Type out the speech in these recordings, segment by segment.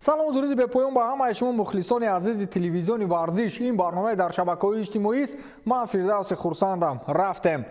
Салому, дуруди бепоён ба ҳамаи шумо, мухлисони азизи телевизиони варзиш. Ин барномаи дар шабакаҳои иҷтимоист. Ман Фирдавси Хурсандам. Рафтем.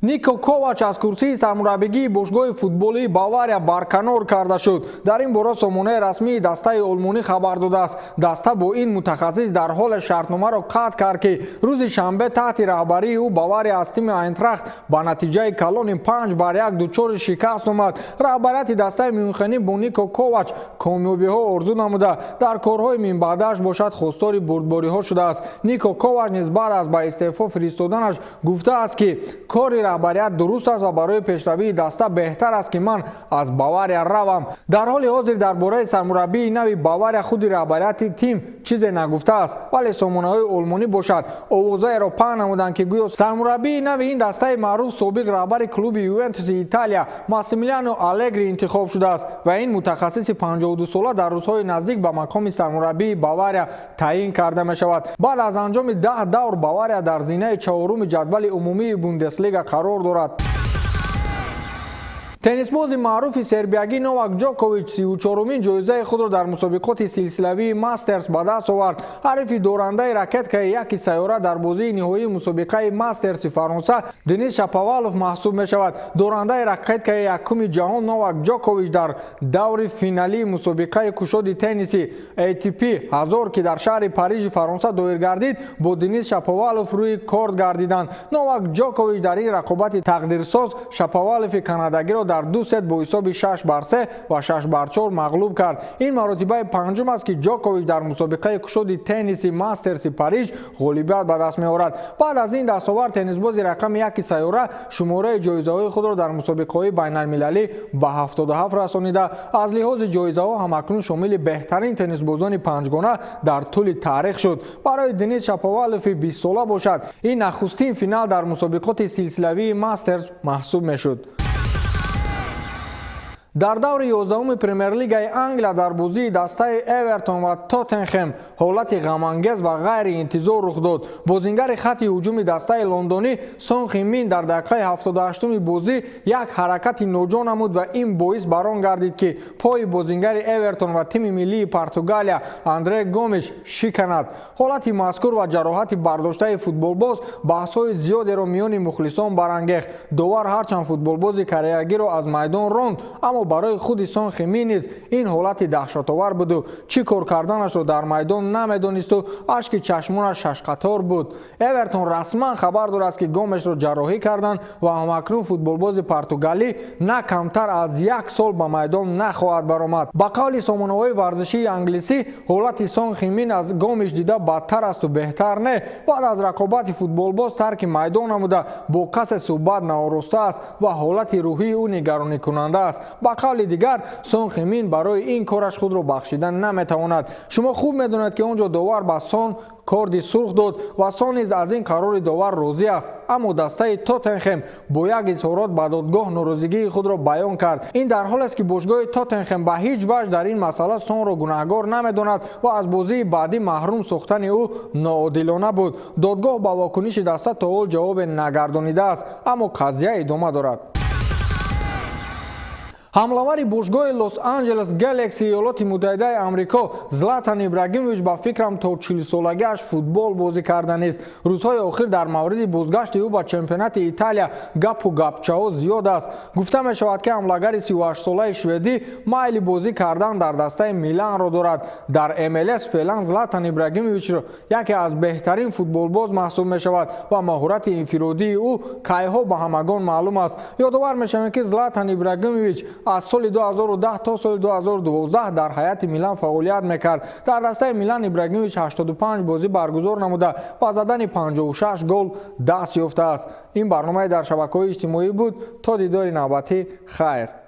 Нико Ковач аз курсии сармураббигии бошгоҳи футболии Бавария барканор карда шуд. Дар ин бора сомонаи расмии дастаи олмонӣ хабар додааст. Даста бо ин мутахассис дар ҳоле шартномаро қатъ кард, ки рӯзи шанбе таҳти раҳбарии ӯ Бавария аз тими Айнтрахт ба натиҷаи калони 5-1 дучори шикаст омад. Раҳбарияти дастаи мюнхенӣ бо Нико Ковач комёбиҳо орзу намуда, дар корҳои минбаъдааш бошад, хостори бурдбориҳо шудааст. Нико Ковач низ баъд аз ба истеъфо фиристоданаш гуфтааст, ки кори раҳбарият дуруст аст ва барои пешравии даста беҳтар аст, ки ман аз Бавария равам. Дар ҳоли ҳозир дар бораи сармураббии нави Бавария худи раҳбарияти тим чизе нагуфтааст, вале сомонаҳои олмонӣ бошад, овозаеро паҳн намуданд, ки гӯё сармураббии нави ин дастаи маъруф собиқ раҳбари клуби Ювентуси Италия Массимилиано Алегри интихоб шудааст ва ин мутахассиси 52сола дар рӯзҳои наздик ба мақоми сармураббии Бавария таъин карда мешавад. Баъд аз анҷоми 10 давр Бавария дар зинаи чаҳоруми ҷадвали умумии Бундеслига қарор дорад. Теннисбози маъруфи сербиягӣ Новак Ҷокович 34-умин ҷоизаи худро дар мусобиқоти силсилавии Мастерс ба даст овард. Ҳарифи дорандаи ракеткаи яки сайёра дар бозии ниҳоии мусобиқаи Мастерси Фаронса Денис Шаповалов маҳсуб мешавад. Дорандаи ракеткаи якуми ҷаҳон Новак Ҷокович дар даври финалии мусобиқаи кушоди тенниси ATP 1000, ки дар шаҳри Парижи Фаронса доир гардид, бо Денис Шаповалов рӯи корт гардиданд. Новак Ҷокович дар ин рақобати тақдирсоз Шаповалови канадагиро дар ду сет бо ҳисоби 6-3 ва 6-4 мағлуб кард. Ин маротибаи панҷум аст, ки Ҷокович дар мусобиқаи кушоди тенниси Мастерси Париж ғолибият ба даст меорад. Баъд аз ин дастовард теннисбози рақами яки сайёра шумораи ҷоизаҳои худро дар мусобиқаҳои байналмилалӣ ба 77 расонида, аз лиҳози ҷоизаҳо ҳамакнун шомили беҳтарин теннисбозони панҷгона дар тӯли таърих шуд. Барои Денис Шаповалови 20сола бошад, ин нахустин финал дар мусобиқоти силсилавии Мастерс маҳсуб мешуд. Дар даври 11-уми Премер-лигаи Англия дар бозии дастаи Эвертон ва Тоттенхем ҳолати ғамангез ва ғайриинтизор рух дод. Бозингари хатти ҳуҷуми дастаи лондонӣ Сон Хин дар дақиқаи 78-уми бозӣ як ҳаракати ноҷо намуд ва ин боис бар он гардид, ки пои бозингари Эвертон ва тими миллии Португалия Андре Гомеш шиканад. Ҳолати мазкур ва ҷароҳати бардоштаи футболбоз баҳсҳои зиёдеро миёни мухлисон барангехт. Довар ҳарчанд футболбози кореягиро аз майдон ронд, аммо барои худи Сон Химин низ ин ҳолати даҳшатовар буду чӣ кор карданашро дар майдон намедонисту ашки чашмонаш шашқатор буд. Эвертон расман хабар дорад, ки Гомешро ҷарроҳӣ карданд ва ҳамакнун футболбози португалӣ на камтар аз як сол ба майдон нахоҳад баромад. Ба қавли сомонаҳои варзишии англисӣ, ҳолати Сон Химин аз Гомеш дида бадтар асту беҳтар не. Баъд аз рақобати футболбоз тарки майдон намуда, бо касе суҳбат наоростааст ва ҳолати рӯҳии ӯ нигаронӣкунанда аст. Ба қавли дигар, Сон Химин барои ин кораш худро бахшида наметавонад. Шумо хуб медонед, ки он ҷо довар ба Сон корди сурх дод ва Сон низ аз ин қарори довар розӣ аст, аммо дастаи Тоттенхем бо як изҳорот ба додгоҳ норозигии худро баён кард. Ин дар ҳолест, ки бошгоҳи Тоттенхем ба ҳеҷ ваҷҳ дар ин масъала Сонро гунаҳгор намедонад ва аз бозии баъдӣ маҳрум сохтани ӯ ноодилона буд. Додгоҳ ба вокуниши даста то ҳол ҷавобе нагардонидааст, аммо қазия идома дорад. Ҳамлавари бошгоҳи Лос Анҷелес Гэлакси Иёлоти Муттаҳидаи Амрико Златан Ибрагимович ба фикрам то 40-солагиаш футбол бозӣ карданист. Рӯзҳои охир дар мавриди бозгашти ӯ ба чемпионати Италия гапу гапчаҳо зиёд аст. Гуфта мешавад, ки ҳамлагари 38-солаи шведӣ майли бозӣ кардан дар дастаи Миланро дорад. Дар МЛС феълан Златан Ибрагимовичро яке аз беҳтарин футболбоз маҳсуб мешавад ва маҳорати инфиродии ӯ кайҳо ба ҳамагон маълум аст. Ёдовар мешавем, ки Златан Ибрагимович аз соли 2010 то соли 2012 дар ҳайати Милан фаъолият мекард. Дар дастаи Милан Ибрагимович 85 бозӣ баргузор намуда, ба задани 56 гол даст ёфтааст. Ин барномаи дар шабакаҳои иҷтимоӣ буд. То дидори навбатӣ, хайр.